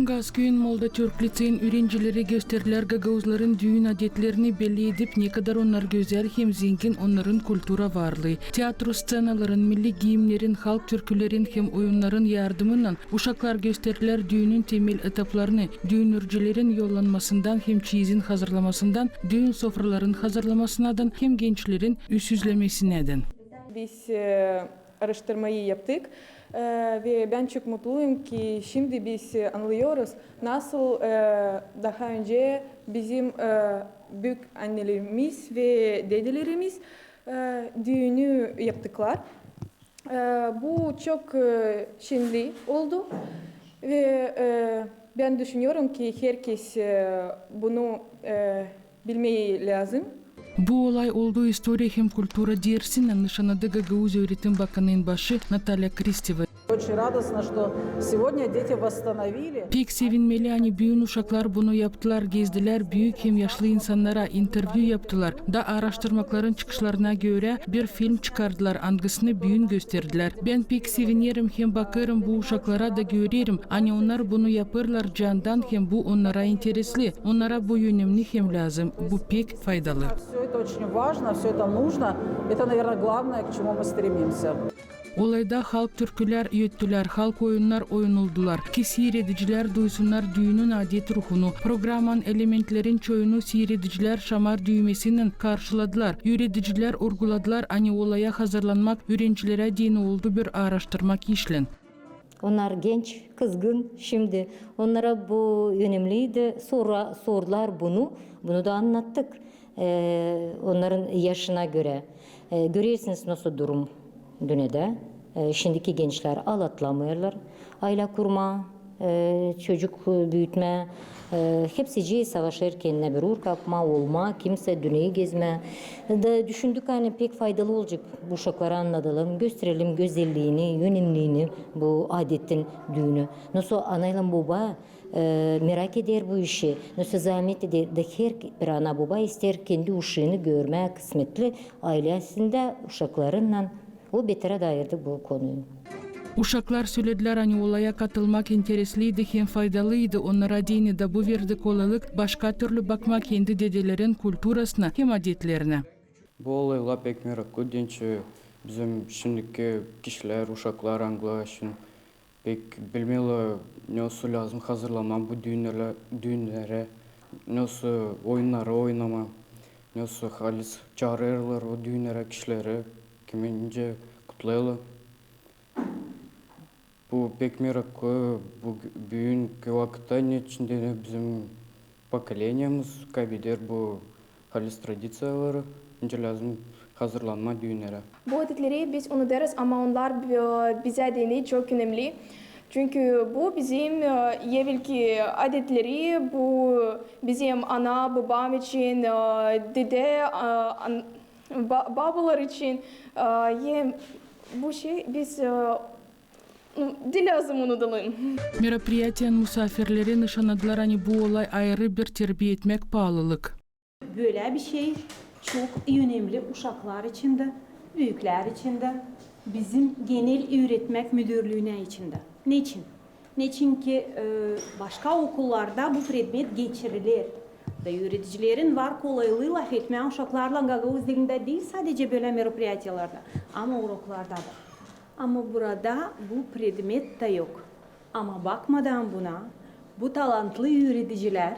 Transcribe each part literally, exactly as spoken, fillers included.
Gaz küüyün Molda Türk liţeyin üürencileri gösterdilär gagauzların düün adetlerini, belli edip, ne kadar onnar gözäl hem zengin onnarın kultura varlıı. Teatro sţenaların, milli giimnerin, halk türkülerin hem oyunnarın yardımınnan uşaklar gösterdilär düünün temel etaplarını, düün ürcelerin yollanmasından hem çeyizin hazırlamasından, düün sofraların hazırlamasınadın hem gençlerin üüsüzlemesinädän. Biz, e, araştırmayı yaptık, e, ve bän çok mutluyum ki şindi biz, e, anlıyoruz, nasıl, e, daha önce bizim, e, büük annelerimiz ve dedelerimiz, e, düünü yaptıklar. E, bu çok, e, şenli oldu ve, e, bän düşünüyorum ki herkez, e, bunu, e, bilmeyi lääzım. Bu olay oldu istoriya hem kultura dersinnän, nışanadı Gagauz üüretim bakanın başı Natalya Kristeva. Очень радостно, что сегодня дети восстановили. Pek sevinmeli, ani büün uşaklar bunu yaptılar, gezdilär büük hem yaşlı insannara, intervyu yaptılar, da araştırmakların çıkışlarına görä bir film çıkardılar, angısını büün gösterdilär. Bän pek sevinerim hem bakêrım bu uşaklara da görerim, ani onnar bunu yapêrlar candan hem bu onnara interesli. Onnara bu önemli hem lääzım. Bu pek faydalı. Всё это очень важно, всё это нужно. Это, наверное, главное, к чему мы стремимся. Olayda halk türkülär öttülär, halk oyunnar oyunuldular, ki siiredicilär duysunnar düünün adet ruhunu. Programanın elementlerin çoyunu siiredicilär şamar düümesinnän karşıladılar. Üüredicilär urguladılar, ani olaya hazırlanmak üürencilerä deyni oldu bir aaraştırmak işlän. Onnar genç, kızgın şindi. Onnara bu önemliydi. Sora-, sordular bunu. Bunu da annattık. E, onnarın yaşına görä. E, görersiniz, nasıl durum dünnedä. E, şindiki gençlär alatlamêêrlar aylä kurmaa, e, çocuk, e, büütmää. E, hepsicii savaşêr kendinä bir uur kapmaa, olmaa, kimsä dünneyä gezmää. Da düşündük, ani pek faydalı olacek bu uşaklara annadalım, gösterelim gözelliini, önemliini bu adetin, düünü. Nasıl anaylan boba e, merak eder bu işi, nasıl zaamet eder, da her bir ana-boba isteer kendi uşaanı görmää kısmetli aylesindä, uşaklarınnan. O beterä da ayırdı bu konuyu. Uşaklar söledilär, ani olaya katılmak interesliydi hem faydalıydı onnara deyni, da bu verdi kolaylık başka türlü bakmaa kendi dedelerin kulturasına hem adetlerinä. Bu olaylar pek meraklı, deyni, bizim şindiki kişilär, uşaklar, angıları şindi pek bilmeerlär, nasıl lääzım hazırlanmaa bu düünnere, düünnere, nasıl oyunnarı oynamaa, nasıl halis çaarêrlar o düünnere kişileri, kiminci kutlêêrlar. Bu pek meraklı, bu gü-, büünkü vakıtta, neçin deyni, bizim pokoleniyamız kaybeder bu halis tradiţiyaları, nicä lääzım hazırlanmaa düünnere. Bu adetleri biz unudêrız, ama onnar bi-, bizä deyni çok önemli. Çünkü bu bizim, e, evelki adetleri, bu bizim ana-bobam için, e, dedä, e, an-, ba-, bobalar için, e, hem bu şey biz, e, diil lääzım unudalım. Meropriyaţiyanın musaafirleri nışannadılar, ani bu olay ayırı bir terbiya etmäk paalılık. Bölä bir şey çok önemli uşaklar için dä, büüklär için dä, bizim genel üüretmäk müdürlüünä için dä. Neçin? Neçinki, e, başka okullarda bu predmet geçiriler. Da üüredicilerin var kolaylıı lafetmää uşaklarlan gagauz dilindä diil sadecä bölä meropriyaţiyalarda, ama uroklarda da. Ama burada bu predmet dä yok. Ama bakmadan buna, bu talantlı üüredicilär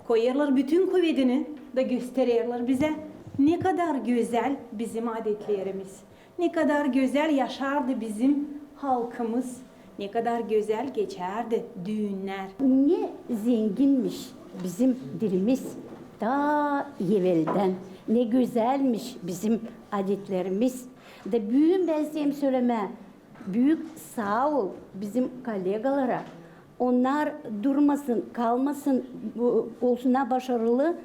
koyêrlar bütün kuvedini da göstererlär bizä, ne kadar gözäl bizim adetlerimiz, ne kadar gözäl yaşardı bizim halkımız, ne kadar gözäl geçärdi düünnär. Ne zenginmiş bizim dilimiz taa eveldän, ne gözälmiş bizim adetlerimiz. Da büün bän isteerim sölemää büük saa ol bizim kollegalara. Onnar durmasın, kalmasın, bu, olsunnar başarılı,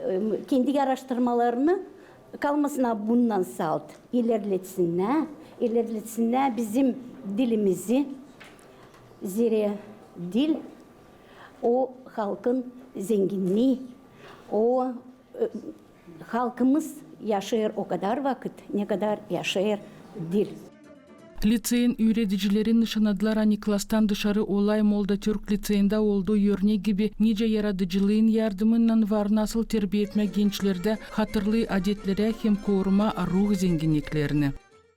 e, kendi araştırmalarını, kalmasınnar bundan salt. İlerletsinnär, ilerletsinnär bizim dilimizi. Zerä dil o halkın zenginnii, o, e, halkımız yaşêêr o kadar vakıt, ne kadar yaşêêr dil. Liţeyin üüredicileri nışannadılar, ani klastan dışarı olay Molda türk liţeyindä oldu örnek gibi, nicä yaradıcılıın yardımınnan var nasıl terbiya etmää gençlerdä hatırlı adetlerä hem korumaa ruh zenginniklerini.